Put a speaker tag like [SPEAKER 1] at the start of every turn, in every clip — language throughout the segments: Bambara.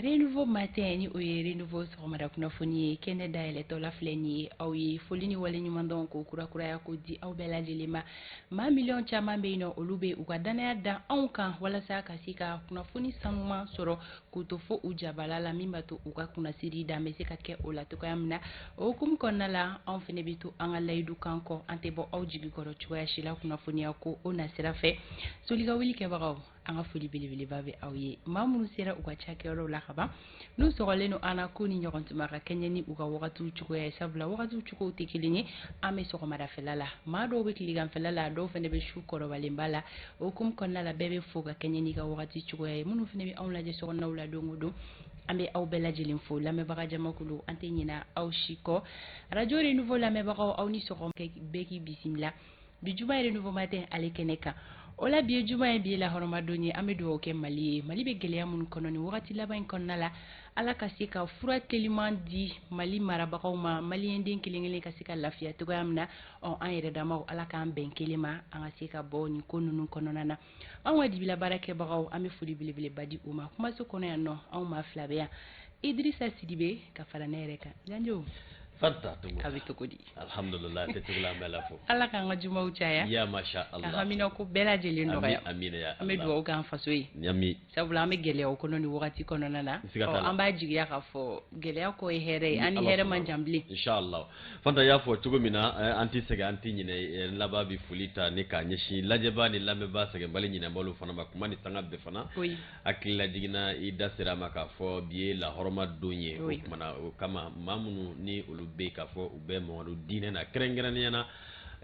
[SPEAKER 1] Renouveau matin ni o ye Renouveau sɔgɔmada kunnafoni ye kɛnɛ dayɛlɛtɔ la filɛ nin ye aw ye foli ni waleɲumandɔn ko kurakuraya ko di aw bɛɛ lajɛlen ma. Maa miliyɔn caman bɛ yen nɔ, olu bɛ u ka danaya da anw kan walasa ka se ka kunnafoni sanuman sɔrɔ k'u to fo u jabala la, min b'a to u ka kunnasiri dan bɛ se ka kɛ o la cogoya min na. O hukumu kɔnɔna la, anw fana bɛ to an ka layidu kan kɔ, an tɛ bɔ aw jigi kɔrɔ cogoya si la kunnafoniya ko o nasira fɛ. Soli ka wuli kɛbagaw, an ka foli belebeleba bɛ aw ye. Maa minnu sera u ka cakɛyɔrɔw la kaban, n'u sɔgɔlen don an na ko ni ɲɔgɔn tuma ka kɛɲɛ ni u ka wagatiw cogoya ye, sabula wagatiw cogow tɛ kelen ye. An bɛ sɔgɔmadafɛla la, maa dɔw bɛ tileganfɛla la, dɔw fana bɛ su kɔrɔbalenba la. O hukumu kɔnɔna la, bɛɛ bɛ fo ka kɛɲɛ n'i ka wagati cogoya ye. Minnu fana bɛ anw lajɛ sokɔnɔnaw la don o don, an bɛ aw bɛɛ lajɛlen fo. Lamɛnbaga jamakulu, an tɛ ɲinɛ aw si kɔ. Radio Renouveau lamɛnbagaw, aw ni sɔgɔma, bɛɛ k'i bisimila bi juma Renouveau matin ale kɛnɛ kan. O la bi ye juma ye, bi ye lahɔrɔmadon ye. An bɛ dugawu kɛ Mali ye. Mali bɛ gɛlɛya minnu kɔnɔ nin wagati laban in kɔnɔna la, Ala ka se ka fura teliman di Mali marabagaw ma, maliyɛnden kelen kelen ka se ka lafiya cogoya min na. Ɔ, an yɛrɛ damaw, Ala k'an bɛn kelen ma, an ka se ka bɔ nin ko ninnu kɔnɔna na. Anw ka dibila baarakɛbagaw, an bɛ foli belebeleba di u ma. Kumaso kɔnɔ yan nɔ, anw maa fila bɛ yan, Idrissa Sidibe ka fara ne yɛrɛ kan. Janjo.
[SPEAKER 2] Fanta Togo.
[SPEAKER 1] A bɛ cogo di?
[SPEAKER 2] Alhamdulillah, tɛ cogo la, an bɛ Ala fo.
[SPEAKER 1] Ala k'an ka jumaw caya.
[SPEAKER 2] Ya masha Allah.
[SPEAKER 1] Ka hamina ko bɛɛ lajɛlen nɔgɔya.
[SPEAKER 2] Amina ya.
[SPEAKER 1] An bɛ dugawu k'an faso ye.
[SPEAKER 2] Ami.
[SPEAKER 1] Sabula an bɛ gɛlɛyaw kɔnɔ nin wagati kɔnɔna na.
[SPEAKER 2] Siga t'a la.
[SPEAKER 1] An b'a jigiya k'a fɔ gɛlɛya kɔ ye hɛrɛ ye. An ni hɛrɛ man jan bilen.
[SPEAKER 2] Inshallah. Fanta y'a fɔ cogo min na, an tɛ sɛgɛn, an tɛ ɲinɛ. Laban bɛ foli ta ni k'a ɲɛsin lajɛbaa ni lamɛnbaa sɛgɛnbali ɲinɛbaliw fana ma, kuma ni sanga bɛɛ fana.
[SPEAKER 1] Oui.
[SPEAKER 2] Hakili lajiginna, i da sera a ma k'a fɔ bi ye lahɔrɔma don ye. O kumana o kama, maa minnu ni olu bɛ k'a fɔ u bɛ Mamadu diinɛ na kɛrɛnkɛrɛnnenya na,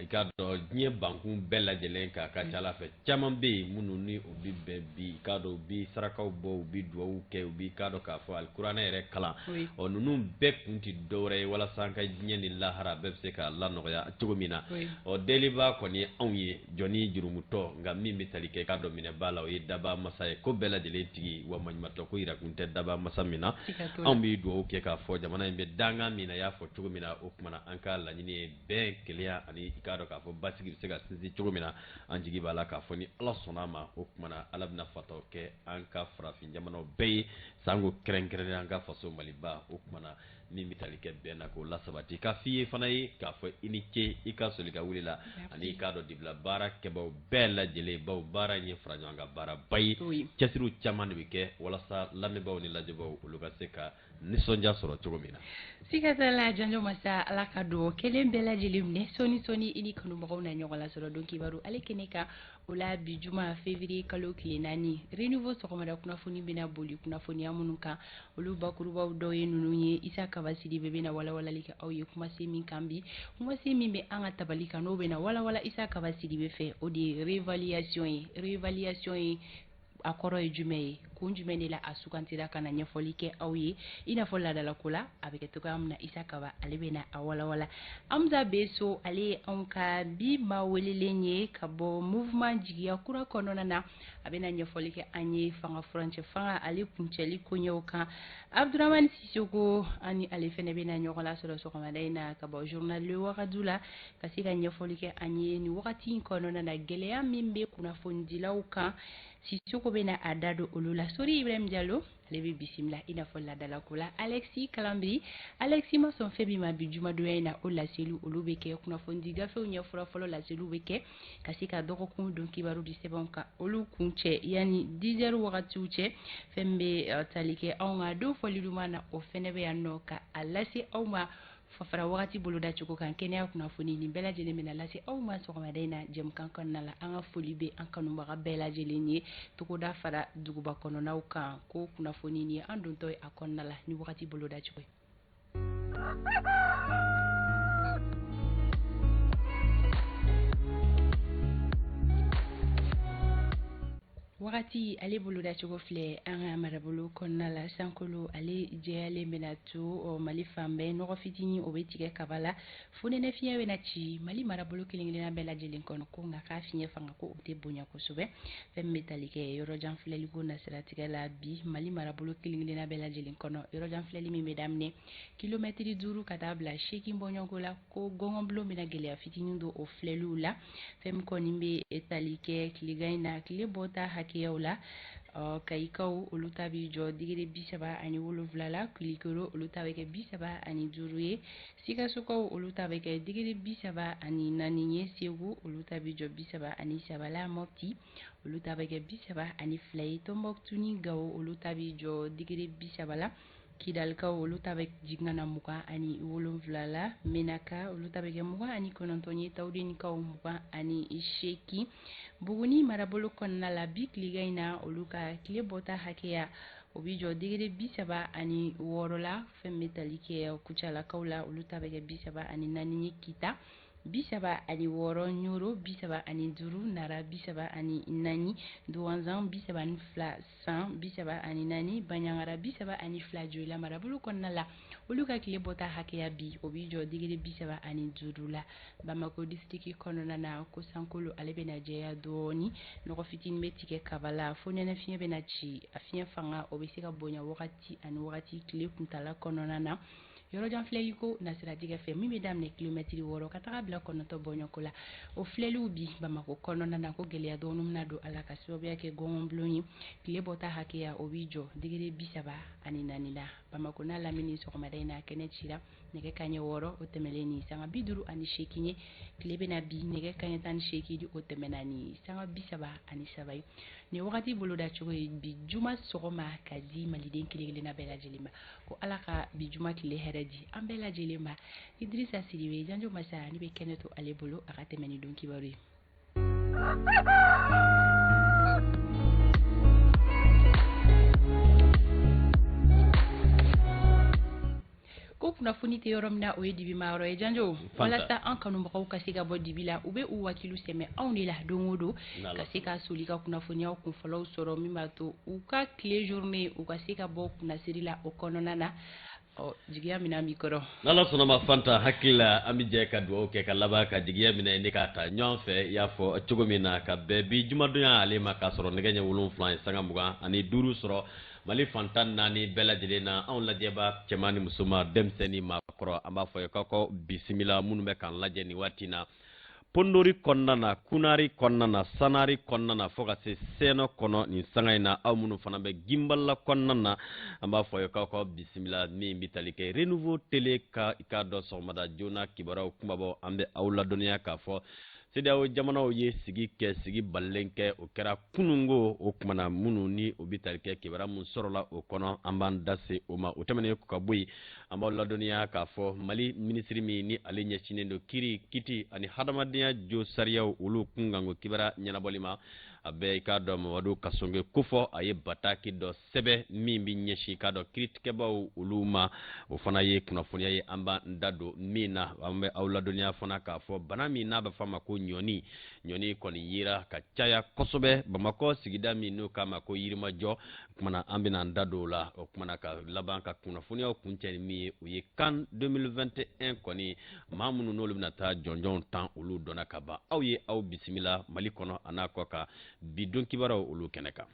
[SPEAKER 2] i k'a dɔn diɲɛ bankun bɛɛ lajɛlen kan, ka ca Ala fɛ caman bɛ yen minnu ni u bɛ bɛn bi, i k'a dɔn u bɛ sarakaw bɔ, u bɛ dugawu kɛ, u bɛ i k'a dɔn k'a fɔ alikuranɛ yɛrɛ kalan. Ɔ, ninnu bɛɛ kun tɛ dɔwɛrɛ ye walasa an ka diɲɛ ni lahara bɛɛ bɛ se ka lanɔgɔya cogo min na. Ɔ, deliba kɔni ye anw ye jɔnni jurumutɔ, nka min bɛ tali kɛ k'a dɔn minɛbaa la, o ye daba masa ye, ko bɛɛ lajɛlen tigi, wa maɲumatɔ ko yirakun tɛ daba masa min na. Anw bɛ dugawu kɛ k'a fɔ jamana in bɛ dankan min na, i y'a fɔ cogo min na, o kumana an ka laɲini ye bɛn, kelenya ani i k'a dɔn k'a fɔ basigi bɛ se ka sinsin cogo min na. An jigi b'a la k'a fɔ ni Ala sɔnna a ma, o kumana Ala bɛna fataw kɛ an ka farafin jamanaw bɛɛ ye, sanko kɛrɛnkɛrɛnnenya an ka faso Maliba. O kumana min bɛ tali kɛ bɛn na k'o lasabati, k'a f'i ye fana ye k'a fɔ i ni ce i ka soli ka wuli la, ani i k'a dɔn dibila baara kɛbaw bɛɛ lajɛlen, baw baara in ye fara ɲɔgɔn kan baaraba ye. Cɛsiriw caman de bɛ kɛ walasa lamɛnbaaw ni lajɛbaaw olu ka se ka nisɔndiya sɔrɔ cogo min na.
[SPEAKER 1] Siga t'a la, Janjo Masa, Ala ka dugawu kelen bɛɛ lajɛlen minɛ. Sɔɔni sɔɔni i ni kanubagaw na ɲɔgɔn lasɔrɔ don kibaru ale kɛnɛ kan. O la bi juma février kalo tile 4, Renouveau sɔgɔmada kunnafoni bɛna boli kunnafoniya minnu kan, olu bakurubaw dɔw ye ninnu ye. Isa Kaba Sidibe bɛna walawalali kɛ aw ye kumasen min kan bi, kumasen min bɛ an ka tabali kan, n'o bɛna walawala Isa Kaba Sidibe fɛ, o de ye réévaluation ye. Réévaluation ye, a kɔrɔ ye jumɛn ye? Kun jumɛn de la a sugantira ka na ɲɛfɔli kɛ aw ye? I n'a fɔ laadalako la a bɛ kɛ cogoya min na, Isa Kaba ale bɛna a walawala. Hamza Beso, ale ye anw ka bi maa welelen ye ka bɔ mouvement jigiya kura kɔnɔna na. A bɛna ɲɛfɔli kɛ an ye fanga furancɛ fanga ale kuncɛli koɲɛw kan. Abdurahmani Sisoko, ani ale fɛnɛ bɛna ɲɔgɔn lasɔrɔ sɔgɔmada in na ka bɔ journal Le Wagadu la, ka se ka ɲɛfɔli kɛ an ye nin wagati in kɔnɔna na, gɛlɛya min bɛ kunnafonidilaw kan, Sisoko bɛna a da don olu la. Sori Ibrahim Jalo, ale bɛ bisimila i n'a fɔ laadalako la. Alexis Kalanbiri, Alexis ma sɔn fɛn min ma bi jumadonya in na, o laseliw olu bɛ kɛ. Kunnafonidi gafew ɲɛfura fɔlɔ laseliw bɛ kɛ ka se ka dɔgɔkun don kibaru di sɛbɛnw kan, olu kuncɛ yanni 10 heures wagatiw cɛ. Fɛn min bɛ tali kɛ anw ka don fɔli duman na, o fɛnɛ bɛ yan nɔ ka a lase aw ma fara wagati boloda cogo kan. Kɛnɛya kunnafoni, nin bɛɛ lajɛlen bɛna lase aw ma sɔgɔmada in na jɛmukan kɔnɔna la. An ka foli bɛ an kanubaga bɛɛ lajɛlen ye togoda fara duguba kɔnɔnaw kan, ko kunnafoni nin ye an dontɔ ye a kɔnɔna la ni wagati boloda cogo ye. Wagati ale bolodacogo filɛ an ka marabolo kɔnɔna la. Sankolo ale jɛyalen bɛna to Mali fan bɛɛ. Nɔgɔ fitinin o bɛ tigɛ kaba la, fonɛnɛ fiɲɛ bɛna ci Mali marabolo kelen-kelenna bɛɛ lajɛlen kɔnɔ, ko nka k'a fiɲɛ fanga ko o tɛ bonya kosɛbɛ. Fɛn min bɛ tali kɛ yɔrɔjan filɛliko nasiratigɛ la bi Mali marabolo kelen-kelenna bɛɛ lajɛlen kɔnɔ, yɔrɔjan filɛli min bɛ daminɛ kilomɛtiri 5 ka taa bila 8 bɔɲɔgɔnko la, ko gɔngɔnbulon bɛna gɛlɛya fitinin don o filɛliw la. Fɛn min kɔni bɛ tali kɛ tilegan in na, tile bɔta hakɛyaw la, Kayikaw olu ta bɛ jɔ degré 37 la, Kulikoro olu ta bɛ kɛ 35 ye, Sikasokaw olu ta bɛ kɛ degré 34 ye, Segu olu ta bɛ jɔ 33 la, Mopti olu ta bɛ kɛ 32 ye, Tombouctou ni Gao olu ta bɛ jɔ degré 30 la, Kidalikaw olu ta bɛ jigin ka na 27 la, Menaka olu ta bɛ kɛ 29 ye, Tawudenikaw 28. Buguni marabolo kɔnɔna la bi tilegan in na olu ka tile bɔta hakɛya o bɛ jɔ degré 36 la, fɛn bɛ tali kɛ Kucalakaw la olu ta bɛ kɛ 34 ye, Kita 36, Ɲoro 35, Nara 34, Duwanzan 32, San 34, Baɲangara 32, Joyila marabolo kɔnɔna la olu ka tile bɔta hakɛya bi o bɛ jɔ degré 35 la. Bamakɔ district kɔnɔna na ko sankolo ale bɛna jɛya dɔɔni, nɔgɔ fitinin bɛ tigɛ kaba la, fo nɛnɛ fiɲɛ bɛna ci, a fiɲɛ fanga o bɛ se ka bonya wagati ani wagati tile kuntala kɔnɔna na. Yɔrɔjan filɛliko nasiratigɛ fɛ min bɛ daminɛ kilomɛtiri 6 ka taga bila 9 bɔɲɔgɔnko la, o filɛliw bi Bamakɔ kɔnɔna na ko gɛlɛya dɔɔni bɛna don a la ka sababuya kɛ gɔngɔnbulon ye. Tile bɔta hakɛya o bɛ jɔ degré 34 la. Bamakɔ n'a lamini sɔgɔmada in na kɛnɛ cira nɛgɛ kanɲɛ 6 o tɛmɛlen ni sanga 58 ye, tile bɛna bi nɛgɛ kanɲɛ 18 o tɛmɛna ni sanga 33 ye. Nin wagati boloda cogo ye bi juma sɔgɔma ka di maliden kelen kelenna bɛɛ lajɛlen ma, ko Ala ka bi juma tile hɛrɛ di an bɛɛ lajɛlen ma. Idrissa Sidibe Janjo Masa ne bɛ kɛnɛ to ale bolo a ka tɛmɛ ni don kibaru ye. Ko kunnafoni tɛ yɔrɔ min na o ye dibi ma yɔrɔ ye Janjo, walasa an kanubagaw ka se ka bɔ dibi la u bɛ u wakilu sɛmɛ anw de la don o don ka se ka soli ka kunnafoniyaw kunfɔlɔw sɔrɔ min b'a to u ka tile journée u ka se ka bɔ kunnasiri la o kɔnɔna na. Ɔ jigiya minɛ b'i kɔrɔ.
[SPEAKER 2] N'Ala sɔnna ma Fanta, hakili la an bɛ jɛ ka dugawu kɛ ka laban ka jigiya minɛ ne k'a ta ɲɔgɔn fɛ i y'a fɔ cogo min na ka bɛn bi jumadonya ale ma k'a sɔrɔ nɛgɛ ɲɛ 7 ye sanga 25 sɔrɔ Mali fantan 4 bɛɛ lajɛlen na. Anw lajɛba cɛman ni musoman, denmisɛnnin maakɔrɔ, an b'a fɔ ye k'aw ka bisimila minnu bɛ k'an lajɛ nin waati in na Pondori kɔnɔna na, Kunari kɔnɔna na, Sanari kɔnɔna na, fo ka se Sɛnɔ kɔnɔ nin sanga in na. Aw minnu fana bɛ Ginbala kɔnɔna na, an b'a fɔ ye k'aw ka bisimila min bɛ tali kɛ Renouveau Télé ka i k'a dɔn sɔgɔmada joona kibaruyaw kunbabaw. An bɛ aw ladɔnniya k'a fɔ CEDEAO jamanaw ye sigi kɛ, sigi balilen kɛ, o kɛra kunungo. O kumana minnu ni o bɛ tali kɛ kibaruya min sɔrɔla o kɔnɔ, an b'an da se o ma. O tɛmɛnen ka bɔ yen, an b'aw ladɔnniya k'a fɔ Mali minisiri min ni ale ɲɛsinnen don kiiri, kiti ani hadamadenya jo sariyaw olu kunkanko kibaruya ɲɛnabɔli ma, a bɛ i k'a dɔn Mamadu Kasɔnge kofɔ, a ye bataki dɔ sɛbɛn min bɛ ɲɛsin k'a dɔn kiiritigɛbaw olu ma. O fana ye kunnafoniya ye an b'an da don min na. An bɛ aw ladɔnniya fana k'a fɔ bana min n'a bɛ f'a ma ko ɲɔni, ɲɔni kɔni yera ka caya kosɛbɛ Bamakɔ sigida min n'o k'a ma ko Yirimajɔ. O kumana an bɛna an da don o la. O kumana ka laban ka kunnafoniyaw kuncɛ ni min ye, o ye CAN 2021 kɔni maa minnu n'olu bɛna taa jɔnjɔnw tan olu dɔnna ka ban. Aw ye aw bisimila Mali kɔnɔ a n'a kɔ kan bi don kibaruyaw olu kɛnɛ kan.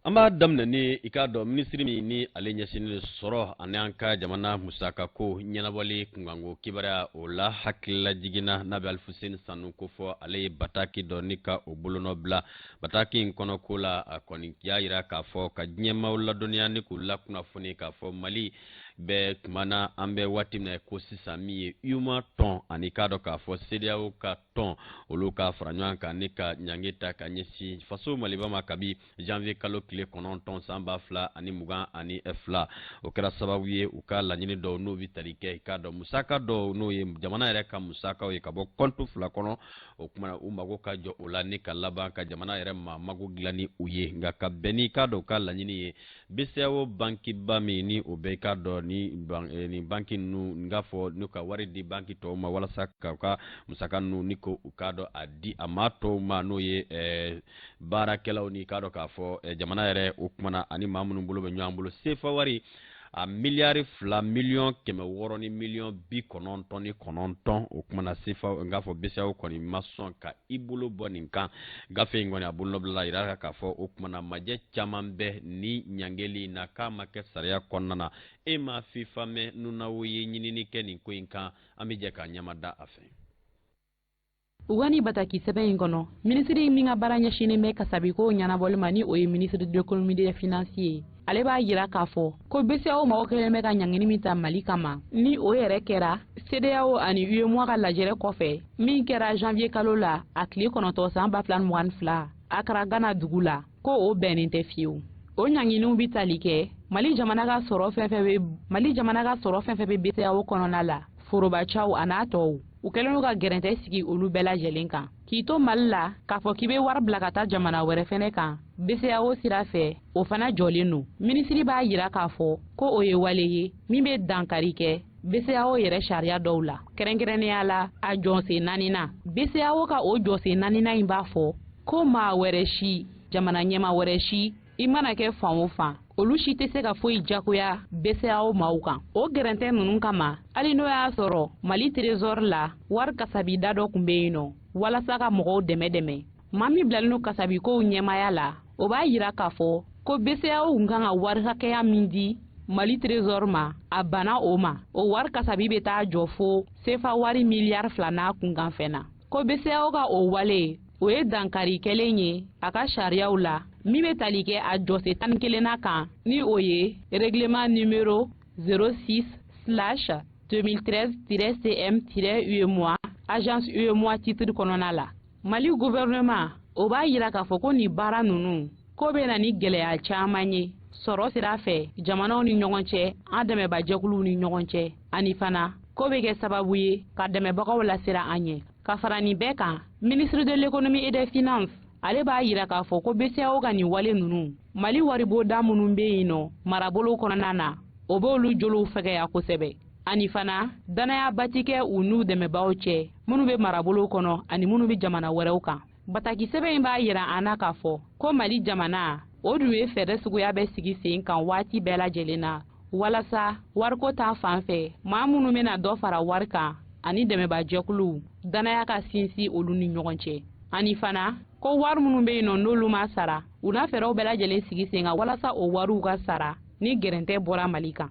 [SPEAKER 2] An b'a daminɛ ni i k'a dɔn minisiri min ni ale ɲɛsinnen sɔrɔ ani an ka jamana musakako ɲɛnabɔli kunkanko kibaruya o la hakilila jiginna n'a bɛ Alifuseni Sanu kofɔ, ale ye bataki dɔ ni ka o bolonɔ bila. Bataki in kɔnɔ ko la, a kɔni y'a yira k'a fɔ ka diɲɛmaaw ladɔnniya ni k'u lakunnafoni k'a fɔ Mali bɛ tuma na an bɛ waati min na ko sisan min ye UEMOA tɔn ani k'a dɔn k'a fɔ CEDEAO ka tɔn olu ka fara ɲɔgɔn kan ni ka ɲangi ta ka ɲɛsin faso Maliba ma kabi janvier kalo tile 9 san 2022. O kɛra sababu ye u ka laɲini dɔw n'o bɛ tali kɛ i k'a dɔn musaka dɔw n'o ye jamana yɛrɛ ka musakaw ye ka bɔ kɔntu 2 kɔnɔ, o kumana u mago ka jɔ o la ni ka laban ka jamana yɛrɛ ma mago dilan ni u ye. Nka ka bɛn ni k'a dɔn u ka laɲini ye BCEAO bankiba min ni o bɛ i k'a dɔn ni banki ninnu n k'a fɔ n'u ka wari di banki tɔw ma walasa ka u ka musaka ninnu ni ko u k'a dɔn a di a maa tɔw ma n'o ye baarakɛlaw ni k'a dɔn k'a fɔ jamana yɛrɛ o kumana ani maa minnu bolo bɛ ɲɔgɔn bolo sefa wari a miliyari 2 miliyɔn 600 ni miliyɔn 99 o kumana sefa n k'a fɔ BCEAO kɔni ma sɔn ka i bolo bɔ nin kan. Gafe in kɔni a bolonɔbilala yira k'a fɔ o kumana majɛ caman bɛ ni ɲangeli in na k'a ma kɛ sariya kɔnɔna na. E ma FIFA mɛn nunawo ye ɲinini kɛ nin ko in kan, an bɛ jɛ k'a ɲɛma da a fɛ.
[SPEAKER 3] U ka ni bataki sɛbɛn in kɔnɔ, minisiri min ka baara ɲɛsinnen bɛ kasabikow ɲɛnabɔli ma, ni o ye ministre de l'économie des finances ye, ale b'a yira k'a fɔ ko BCEAO mɔgɔw kɛlen bɛ ka ɲangini min ta Mali kama, ni o yɛrɛ kɛra CEDEAO ani UEMOA ka lajɛrɛ kɔfɛ min kɛra janvier kalo la a tile 9 san 2022 Accra, Ghana dugu la, ko o bɛnnen tɛ fiyewu. O ɲanginiw bɛ tali kɛ Mali jamana ka sɔrɔ fɛn fɛn bɛ Mali jamana ka sɔrɔ fɛn fɛn bɛ BCEAO kɔnɔna la, forobacaw a n'a tɔw, u kɛlen don ka gɛrɛntɛ sigi olu bɛɛ lajɛlen kan. K'i to Mali la k'a fɔ k'i bɛ wari bila ka taa jamana wɛrɛ fɛnɛ kan BCEAO sira fɛ, o fana jɔlen don. Minisiri b'a yira k'a fɔ ko o ye wale ye min bɛ dankari kɛ BCEAO yɛrɛ sariya dɔw la, kɛrɛnkɛrɛnnenya la a jɔsen naaninan. BCEAO ka o jɔsen naaninan in b'a fɔ ko maa wɛrɛ si, jamana ɲɛma wɛrɛ si, i mana kɛ fan o fan, olu si tɛ se ka foyi jagoya BCEAO maaw kan. O gɛrɛntɛ ninnu kama, hali n'o y'a sɔrɔ Mali trésor la wari kasabida dɔ tun bɛ yen nɔ walasa ka mɔgɔw dɛmɛ dɛmɛ, maa min bilalen don kasabikow ɲɛmaya la, o b'a yira k'a fɔ ko BCEAO kun kan ka wari hakɛya min di Mali trésor ma, a banna o ma. O wari kasabi bɛ taa jɔ fo sefa wari miliyari 2 n'a kunkanfɛn na. Ko BCEAO ka o wale, o ye dankari kɛlen ye a ka sariyaw la min bɛ tali kɛ a jɔsen 11nan kan, ni o ye règlement numéro 06/2013-CM-UEMOA agence UEMOA titre kɔnɔna la. Mali gouvernement, o b'a yira k'a fɔ ko nin baara ninnu ko bɛ na ni gɛlɛya caman ye sɔrɔ sira fɛ jamanaw ni ɲɔgɔn cɛ, an dɛmɛbajɛkuluw ni ɲɔgɔn cɛ, ani fana ko bɛ kɛ sababu ye ka dɛmɛbagaw lasira an ɲɛ. Ka fara nin bɛɛ kan, ministre de l'économie et des finances, ale b'a yira k'a fɔ ko BCEAO ka nin wale ninnu, Mali waribonda minnu bɛ yen nɔ marabolo kɔnɔna na, o b'olu jolow fɛgɛya kosɛbɛ, ani fana danayaba ti kɛ u n'u dɛmɛbaaw cɛ minnu bɛ marabolo kɔnɔ ani minnu bɛ jamana wɛrɛw kan. Bataki sɛbɛn in b'a yira an na k'a fɔ ko Mali jamana, o dun ye fɛɛrɛ suguya bɛ sigi sen kan waati bɛɛ lajɛlen na walasa wariko ta fan fɛ, maa minnu bɛna dɔ fara wari kan ani dɛmɛbajɛkuluw, danaya ka sinsin olu ni ɲɔgɔn cɛ, ani fana ko wari minnu bɛ yen nɔ n'olu ma sara, u n'a fɛɛrɛw bɛɛ lajɛlen sigi sen kan walasa o wariw ka sara ni gɛrɛntɛ bɔra Mali kan.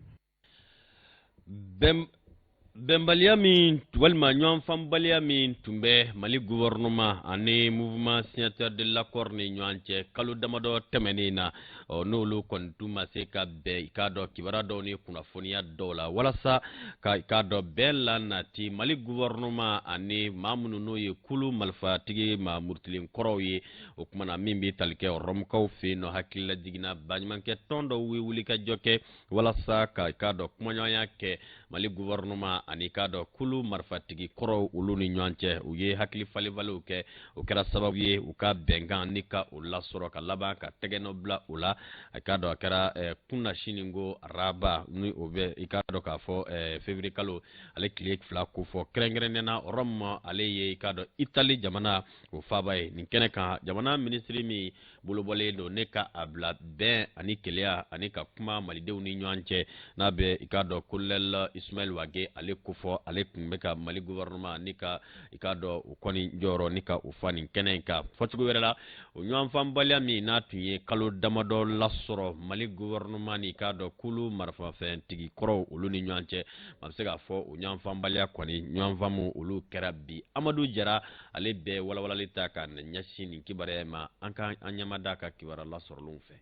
[SPEAKER 2] Bɛnbaliya min walima ɲɔgɔnfanbaliya min tun bɛ Mali gouvernement ani mouvement signataire de l'accord ni ɲɔgɔn cɛ kalo damadɔ tɛmɛnen na, ɔ n'olu kɔni tun ma se ka bɛn, i k'a dɔn, kibaruya dɔw ni kunnafoniya dɔw la walasa ka i k'a dɔn bɛɛ la nati Mali gouvernement ani maa minnu n'o ye kulu marifatigi maa murutilen kɔrɔw ye. O kumana min bɛ tali kɛ Rɔmukaw fɛ yen nɔ, hakilila jiginna baɲumankɛ tɔn dɔw ye wulikajɔ kɛ walasa ka i k'a dɔn kumaɲɔgɔnya kɛ Mali gouvernement ani k'a dɔn kulu marifatigi kɔrɔw olu ni ɲɔgɔn cɛ. U ye hakili falenfalenw kɛ, o kɛra sababu ye u ka bɛnkan ni ka o lasɔrɔ ka laban ka tɛgɛnɔ bila o la. A k'a dɔn a kɛra kunna sini ko araba, ni o bɛ i k'a dɔn k'a fɔ février kalo ale tile 2 kofɔ, kɛrɛnkɛrɛnnenya na Rɔmu, ale ye i k'a dɔn Itali jamana o faaba ye. Nin kɛnɛ kan, jamana minisiri min bolobɔlen don ne ka a bila bɛn ani keleya ani ka kuma malidenw ni ɲɔgɔn cɛ, n'a bɛ i k'a dɔn colonel Ismaël Wagué ale kofɔ, ale tun bɛ ka Mali gouvernement ni ka i k'a dɔn o kɔni jɔyɔrɔ ni ka o fa nin kɛnɛ in kan. Fɔcogo wɛrɛ la, o ɲɔgɔnfanbaliya min n'a tun ye kalo damadɔ lasɔrɔ Mali gouvernement ni i k'a dɔn kulu marifafɛntigi kɔrɔw olu ni ɲɔgɔn cɛ, a bɛ se k'a fɔ o ɲɔgɔnfanbaliya kɔni ɲɔgɔnfaamu olu kɛra bi. Amadu Jara, ale bɛ walawalali ta ka ɲɛsin nin kibaruya ma. An ka an ɲɛmada ka kibaruya lasɔrɔlenw fɛ.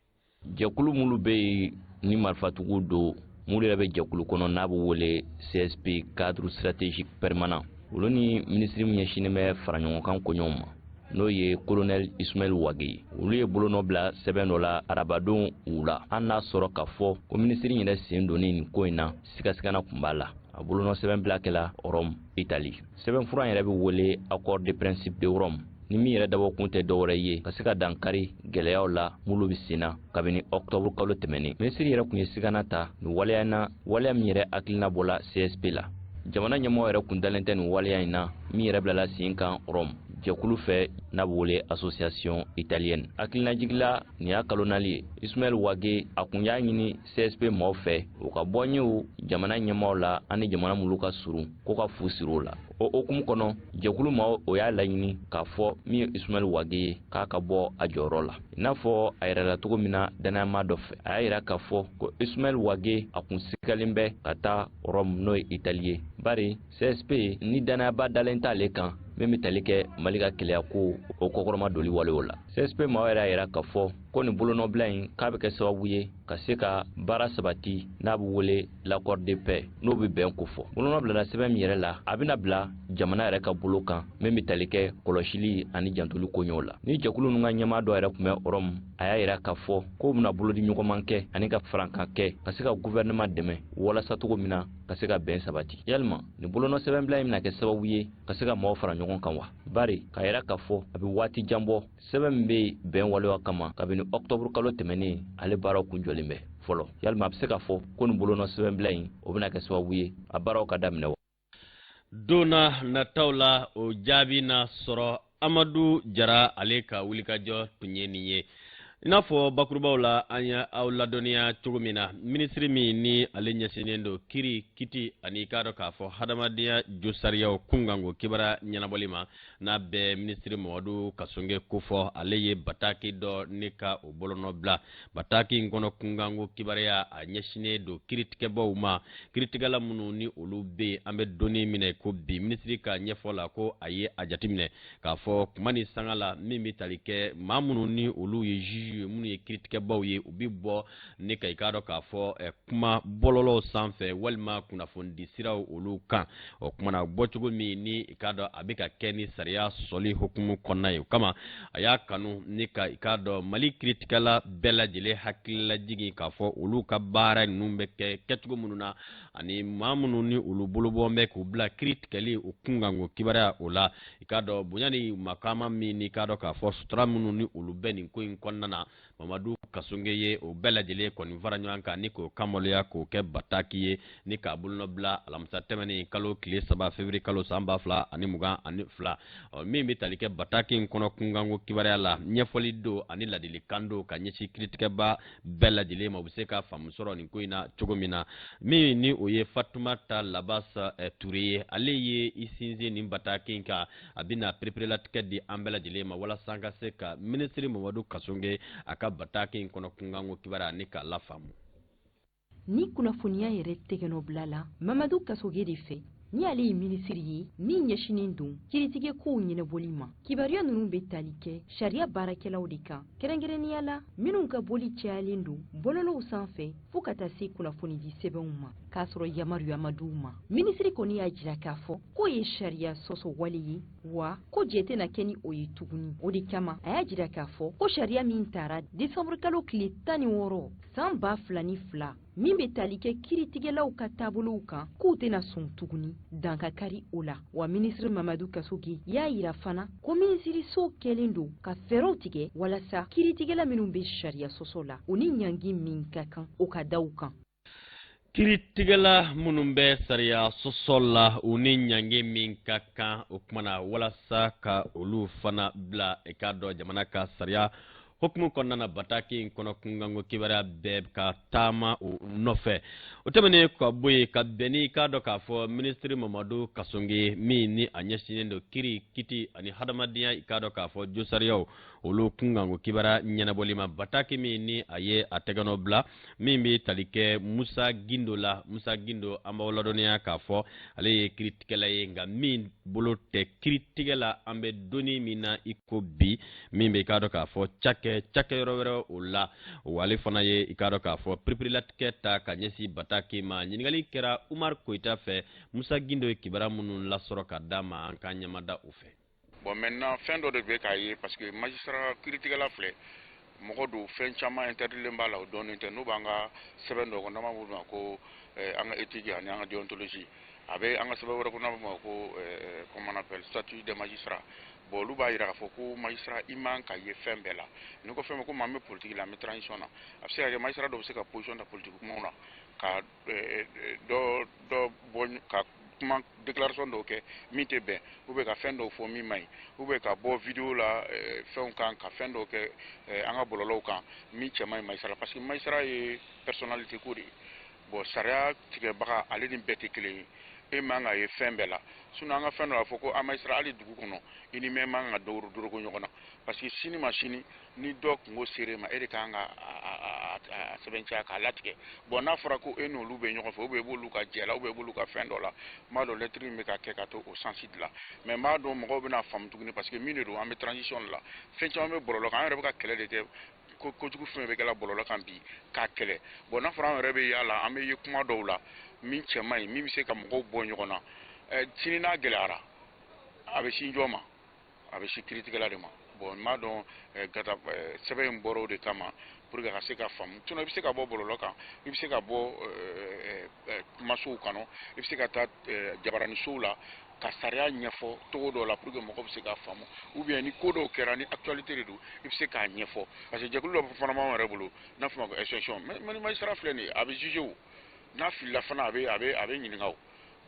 [SPEAKER 4] Jɛkulu minnu bɛ yen ni marifatigiw don, minnu yɛrɛ bɛ jɛkulu kɔnɔ n'a bɛ wele CSP, cadre stratégique permanent, olu ni minisiri min ɲɛsinnen bɛ faraɲɔgɔnkan koɲɔgɔnw ma, n'o ye colonel Ismaël Wagué ye, olu ye bolonɔ bila sɛbɛn dɔ la arabadon wula. An n'a sɔrɔ k'a fɔ ko minisiri yɛrɛ sen donnen nin ko in na, sigasigana tun b'a la. A bolonɔ sɛbɛn bila kɛla Rome, Italie. Sɛbɛnfura yɛrɛ bɛ wele accord de principe de Rome, ni min yɛrɛ dabɔ kun tɛ dɔwɛrɛ ye ka se ka dankari gɛlɛyaw la minnu bɛ sen na kabini octobre kalo tɛmɛnen. Minisiri yɛrɛ tun ye sigana ta nin waleya na, waleya min yɛrɛ hakilina bɔla CSP la. Jamana ɲɛmɔgɔ yɛrɛ kun dalen tɛ nin waleya in na min yɛrɛ bilala sen kan Rome jɛkulu fɛ n'a bɛ wele association italienne. Hakilinajigila, nin y'a kalo nali ye, Ismaël Wagué a kun y'a ɲini CSP maaw fɛ u ka bɔ ɲɛw jamana ɲɛmaaw la ani jamana minnu ka surun ko ka fu siri o la. O hukumu kɔnɔ, jɛkulu maaw o y'a laɲini k'a fɔ min ye Ismaël Wagué ye k'a ka bɔ a jɔyɔrɔ la, i n'a fɔ a yɛrɛ la cogo min na danayama dɔ fɛ. A y'a yira k'a fɔ ko Ismaël Wagué a kun sigalen bɛ ka taa Rome, n'o ye Italie ye, bari CSP ni danayaba dalen t'ale kan. min bɛ tali kɛ Mali ka keleya ko o kɔkɔrɔma doli walew la. CSP maaw yɛrɛ y'a yira k'a fɔ ko nin bolonɔbila in k'a bɛ kɛ sababu ye ka se ka baara sabati n'a bɛ wele l'accord de paix, n'o bɛ bɛn ko fɔ. Bolonɔ bilala sɛbɛn min yɛrɛ la, a bɛna bila jamana yɛrɛ ka bolo kan min bɛ tali kɛ kɔlɔsili ani jantoli koɲɛw la. Ni jɛkulu ninnu ka ɲɛmaa dɔ yɛrɛ tun bɛ Rɔmu, a y'a yira k'a fɔ k'o bɛna bolodi ɲɔgɔnman kɛ ani ka farankan kɛ ka se ka gouvernement dɛmɛ walasa cogo min na ka se ka bɛn sabati. Yalima nin bolonɔ sɛbɛnbila in bɛna kɛ sababu ye ka se ka maaw fara ɲɔgɔn kan wa? Bari k'a yira k'a fɔ a bɛ waati jan bɔ, sɛbɛn min bɛ bɛn waleya kama kabini octobre kalo tɛmɛnen, ale baaraw kun jɔlen bɛ fɔlɔ. Yalima a bɛ se k'a fɔ ko nin bolonɔ sɛbɛnbila in, o bɛna kɛ sababu ye a baaraw ka daminɛ wa?
[SPEAKER 2] Donna nataw la, o jaabi na sɔrɔ. Amadu Jara, ale ka wulikajɔ tun ye nin ye. I n'a fɔ bakurubaw la an ye aw ladɔnniya cogo min na, minisiri min ni ale ɲɛsinnen don kiri, kiti ani i k'a dɔn k'a fɔ hadamadenya josariyaw kunkanko kibaruya ɲɛnabɔli ma, n'a bɛ minisiri Mamadu Kasɔnge kofɔ, ale ye bataki dɔ ne ka o bolonɔ bila. Bataki in kɔnɔ kunkanko kibaruya, a ɲɛsinnen don kiritigɛbaw ma, kiritigɛla minnu ni olu bɛ yen an bɛ donni minɛ ko bi. Minisiri ka ɲɛfɔ la, ko a ye a jateminɛ k'a fɔ kuma ni sanga la, min bɛ tali kɛ maa minnu ni olu ye juge ye, minnu ye kiritigɛbaw ye, u bɛ bɔ ne ka i k'a dɔn k'a fɔ kuma bɔlɔlɔw sanfɛ walima kunnafonidi siraw olu kan. O kumana bɔcogo min ni i k'a dɔn a bɛ ka kɛ ni sariya sɔsɔli hukumu kɔnɔna ye, o kama a y'a kanu ni ka i k'a dɔn Mali kiritigɛla bɛɛ lajɛlen hakililajigin k'a fɔ olu ka baara ninnu bɛ kɛ kɛcogo minnu na, ani maa minnu ni olu bolobɔ bɛ k'u bila kiri tigɛli o kunkanko kibaruya o la, i k'a dɔn bonya ni makama min ni i k'a dɔn k'a fɔ sutura minnu ni olu bɛ nin ko in kɔnɔna na. Mamadu Kasɔnge ye o bɛɛ lajɛlen kɔni fara ɲɔgɔn kan ni k'o kamaloya k'o kɛ bataki ye ni k'a bolonɔ bila alamisa tɛmɛnen kalo tile 3 février kalo san 2022. Ɔ, min bɛ tali kɛ bataki in kɔnɔ kunkanko kibaruya la, ɲɛfɔli don ani ladilikan don ka ɲɛsin kiritigɛba bɛɛ lajɛlen ma, u bɛ se ka faamu sɔrɔ nin ko in na cogo min na. Min ni o ye Fatumata Labasa Ture ye, ale ye i sinsin nin bataki in kan. A bɛna pereperelatigɛ di an bɛɛ lajɛlen ma walasa an ka se ka minisiri Mamadu Kasɔnge a ka bataki in kɔnɔ kunkanko kibaruya ni k'a lafaamu.
[SPEAKER 5] Ni kunnafoniya yɛrɛ tɛgɛnɔbila la Mamadu Kasoge de fɛ, ni ale ye minisiri ye min ɲɛsinin don kiiritigɛ kow ɲɛnabɔli ma, kibaruya ninnu bɛ tali kɛ sariya baarakɛlaw de kan, kɛrɛnkɛrɛnnenya la minnu ka boli cayalen don bɔlɔlɔw sanfɛ fɔɔ ka taa se kunnafonidi sɛbɛnw ma k'a sɔrɔ yamaruya ma d'u ma. Minisiri kɔni y'a jira k'a fɔ k'o ye sariya sɔsɔ wale ye, wa ko jɛ tɛna kɛ ni o ye tuguni. O de kama a y'a jira k'a fɔ ko sariya min tara desanburu kalo tile 16 san 2002, min bɛ tali kɛ kiiritigɛlaw ka taabolow kan, k'u tɛna sɔn tuguni dan ka kari o la. Wa minisiri Mamadu Kasoge y'a yira fana ko minisiriso kɛlen don ka fɛɛrɛw tigɛ walasa kiiritigɛla minnu bɛ sariya sɔsɔ la, u ni ɲangi min ka kan, o ka da u kan.
[SPEAKER 2] Kiiritigɛla minnu bɛ sariya sɔsɔ la, u ni ɲangi min ka kan, o kumana walasa ka olu fana bila i k'a dɔn jamana ka sariya hukumu kɔnɔna na, bataki in kɔnɔ kunkanko kibaruya bɛɛ ka taama o nɔfɛ. O tɛmɛnen ka bɔ yen, ka bɛn ni k'a dɔn k'a fɔ minisiri Mamadu Kasɔnge min ni a ɲɛsinnen don kiri, kiti ani hadamadenya i k'a dɔn k'a fɔ josariyaw olu kunkanko kibaruya ɲɛnabɔli ma, bataki min ni a ye a tɛgɛnɔ bila, min bɛ tali kɛ Musa Gindo la. Musa Gindo, an b'aw ladɔnniya k'a fɔ ale ye kiritigɛla ye, nka min bolo tɛ kiritigɛ la an bɛ donni min na i ko bi, min bɛ i k'a dɔn k'a fɔ cakɛyɔrɔ wɛrɛ o la. Wa ale fana ye i k'a dɔn k'a fɔ piripirilatigɛ ta ka ɲɛsin bataki ma. Ɲininkali kɛra Umar Koyita fɛ, Musa Gindo ye kibaruya minnu lasɔrɔ ka d'a ma, an k'an ɲɛmada o fɛ.
[SPEAKER 6] Bon, maintenant, fɛn dɔ de bɛ k'a ye, parce que magistrat, kiiritigɛla filɛ, mɔgɔ don, fɛn caman interdilen b'a la, o dɔnnen tɛ. N'o b'an ka sɛbɛn dɔ kɔnɔ n'an b'a f'o ma ko an ka éthique ani an ka déontologie, a bɛ an ka sɛbɛn wɛrɛ kɔnɔ n'an b'a f'o ma ko comment on appelle, statut des magistrats. Bon, olu b'a yira k'a fɔ ko magistrat, i man ka ye fɛn bɛɛ la. N'i ko fɛn bɛɛ, komi an bɛ politique la, an bɛ transition na, a bɛ se ka kɛ magistrat dɔ bɛ se ka position ta politique kumaw na, ka dɔ dɔ bɔ ka kuma, déclaration dɔw kɛ min tɛ bɛn, ou bien ka fɛn dɔw fɔ min man ɲi, ou bien ka bɔ vidéo la fɛnw kan, ka fɛn dɔw kɛ an ka bɔlɔlɔw kan min cɛ man ɲi magistrat, parce que magistrat ye personnalité ko de ye. Bon, sariya tigɛbaga, ale ni bɛɛ tɛ kelen ye, e man ka ye fɛn bɛɛ la. Sinon an ka fɛn dɔ la fɔ ko an magistrat, hali dugu kɔnɔ, i ni mɛn man ka doroko ɲɔgɔn na, parce que sini ma sini ni dɔ kungo ser'e ma, e de kan ka a sɛbɛntiya k'a latigɛ. Bon, n'a fɔra ko e n'olu bɛ ɲɔgɔn fɛ, ou bien i b'olu ka jɛ la, ou bien i b'olu ka fɛn dɔ la, n b'a dɔn lettre in bɛ ka kɛ ka to o sens de la. Mais n b'a dɔn mɔgɔw bɛna faamu tuguni, parce que min de don, an bɛ transition de la, fɛn caman bɛ bɔlɔlɔ kan, an yɛrɛ bɛ ka kɛlɛ de kɛ, ko kojugu fɛn bɛ kɛla bɔlɔlɔ kan bi k'a kɛlɛ. Bon, n'a fɔra an yɛrɛ bɛ yaala, an bɛ ye kuma dɔw la min cɛ man ɲi, min bɛ se ka mɔgɔw bɔ ɲɔgɔn na. Sini n'a gɛlɛyara, a bɛ sin jɔn ma? A bɛ si kiiritigɛla de ma. Bon, n b'a dɔn gata sɛbɛn in bɔra o de kama pour que ka se ka faamu. Sinon i bɛ se ka bɔ bɔlɔlɔ kan, i bɛ se ka bɔ kumasow kɔnɔ, i bɛ se ka taa jabaranisow la ka sariya ɲɛfɔ cogo dɔ la pour que mɔgɔ bɛ se k'a faamu, ou bien ni ko dɔw kɛra, ni actualité de don, i bɛ se k'a ɲɛfɔ, parce que jɛkulu dɔ fana b'anw yɛrɛ bolo n'a fɔ ma ko association. Mais ni magistrat filɛ nin ye, a bɛ juger o, n'a filila fana, a bɛ ɲininka o.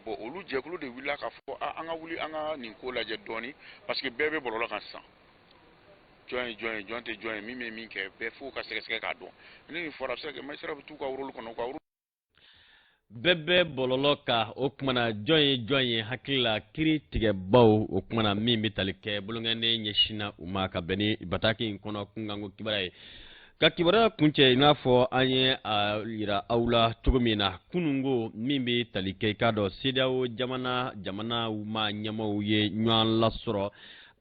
[SPEAKER 6] Bon, olu jɛkulu de wulila k'a fɔ an ka wuli, an ka nin ko lajɛ dɔɔni, parce que bɛɛ bɛ bɔlɔlɔ kan sisan, jɔn ye jɔn ye, jɔn tɛ jɔn ye, min bɛ min kɛ, bɛɛ f'o ka sɛgɛsɛgɛ k'a dɔn. Ni nin fɔra, a bɛ se ka kɛ magistrat bɛ t'u ka rôle kɔnɔ, u ka
[SPEAKER 2] Bɛɛ bɛ bɔlɔlɔ kan. O kumana, jɔn ye jɔn ye? Hakili la, kiiri tigɛbaw, o kumana, min bɛ tali kɛ bolonkɛnden ɲɛsinna u ma ka bɛn ni bataki in kɔnɔ kunkanko kibaruya ye. Ka kibaruya kuncɛ, i n'a fɔ an ye a yira aw la cogo min na kununko, min bɛ tali kɛ, i k'a dɔn, CEDEAO jamana maa ɲɛmaw ye ɲɔgɔn lasɔrɔ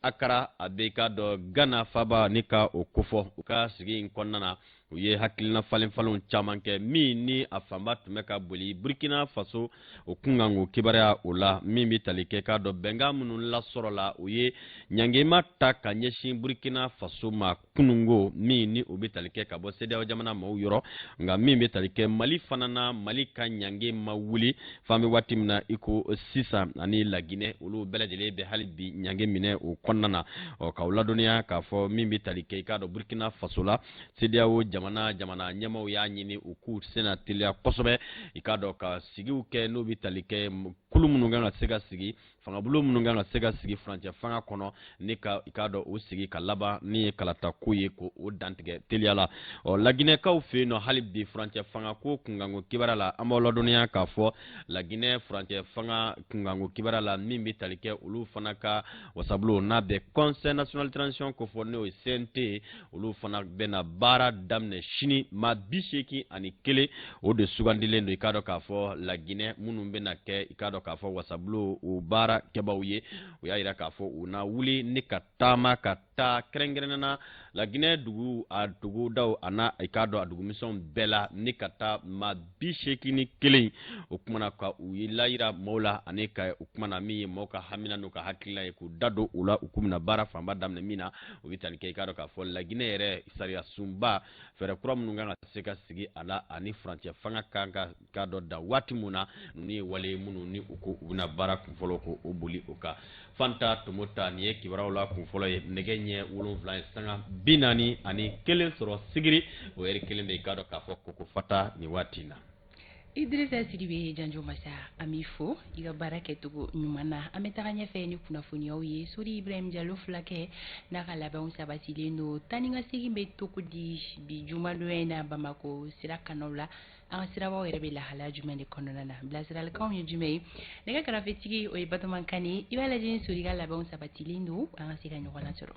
[SPEAKER 2] Akara, a bɛ i k'a dɔn Gana faba, ni ka o kofɔ. U ka sigi in kɔnɔna na, u ye hakilina falen falenw caman kɛ, min ni a fanba tun bɛ ka boli Burkina Faso o kunkanko kibaruya o la, min bɛ tali kɛ, k'a dɔn, bɛnkan minnu lasɔrɔla, u ye ɲangema ta ka ɲɛsin Burkina Faso ma kununko, min ni o bɛ tali kɛ ka bɔ CEDEAO jamana maaw yɔrɔ. Nka min bɛ tali kɛ Mali fana na, Mali ka ɲange ma wuli fan bɛ waati min na i ko sisan, ani Laginɛ, olu bɛɛ lajɛlen bɛ hali bi ɲange minɛ o kɔnɔna na. Ɔ, k'aw ladɔnniya k'a fɔ min bɛ tali kɛ, i k'a dɔn, Burkina Faso la, CEDEAO jamana ɲɛmaw y'a ɲini u k'u sena teliya kosɛbɛ, i k'a dɔn, ka sigiw kɛ n'o bɛ tali kɛ kulu minnu kan ka se ka sigi, fangabulon minnu kan ka se ka sigi furancɛ fanga kɔnɔ, ni ka i k'a dɔn o sigi ka laban ni ye kalata ko ye, ko o dantigɛ teliya la. Ɔ, Laginɛkaw fɛ yen nɔ, hali bi furancɛ fanga ko kunkanko kibaruya la, an b'aw ladɔnniya k'a fɔ Laginɛ furancɛ fanga kunkanko kibaruya la, min bɛ tali kɛ olu fana ka wasabulon n'a bɛ Conseil national transition kofɔ, n'o ye CNT, olu fana bɛna baara daminɛ sini. Maa 81 o de sugandilen don, i k'a dɔn k'a fɔ Laginɛ, minnu bɛna kɛ, i k'a dɔn k'a fɔ, wasabulon o baara kɛbaw ye. U y'a yira k'a fɔ u na wuli ni ka taama ka taa kɛrɛnkɛrɛnnena Laginɛ dugu a dugudaw a n'a, i k'a dɔn, a dugumisɛnw bɛɛ la, ni ka taa maa 81 o kumana ka u ye layira maaw la, ani ka o kumana min ye maaw ka hamina n'u ka hakilina ye, k'u da don u la, u k'u bɛna baara fanba daminɛ min na, o bɛ tali kɛ, i k'a dɔn k'a fɔ Laginɛ yɛrɛ sariya sunba fɛɛrɛ kura minnu kan ka se ka sigi a la, ani furancɛ fanga kan ka k'a dɔn da waati mun na. Ninnu ye wale minnu ni u ko u bɛna baara kunfɔlɔ ko o boli o kan. Fanta Tomota, nin ye kibaruyaw la kunfɔlɔ ye. Nɛgɛ ɲɛ 7 ye sanga 41 sɔrɔ sigiri, o ɛri kelen bɛ, i k'a dɔn k'a fɔ koko fata nin waati in na.
[SPEAKER 1] Idrissa Sidibe Janjo Masa, an b'i fo i ka baara kɛcogo ɲuman na. An bɛ taga ɲɛfɛ ni kunnafoniyaw ye. Sori Ibrahim Jalo fulakɛ n'a ka labɛnw sabatilen don. Taa ni ka segin bɛ cogo di bi jumadonya in na Bamako sira kanaw la? An ka sirabaw yɛrɛ bɛ lahalaya jumɛn de kɔnɔna na? Bilasiralikanw ye jumɛn ye? Nɛgɛ karafetigi, o ye Batoma Kane. I b'a lajɛ ni Sori ka labɛnw sabatilen don, an ka se ka ɲɔgɔn lasɔrɔ.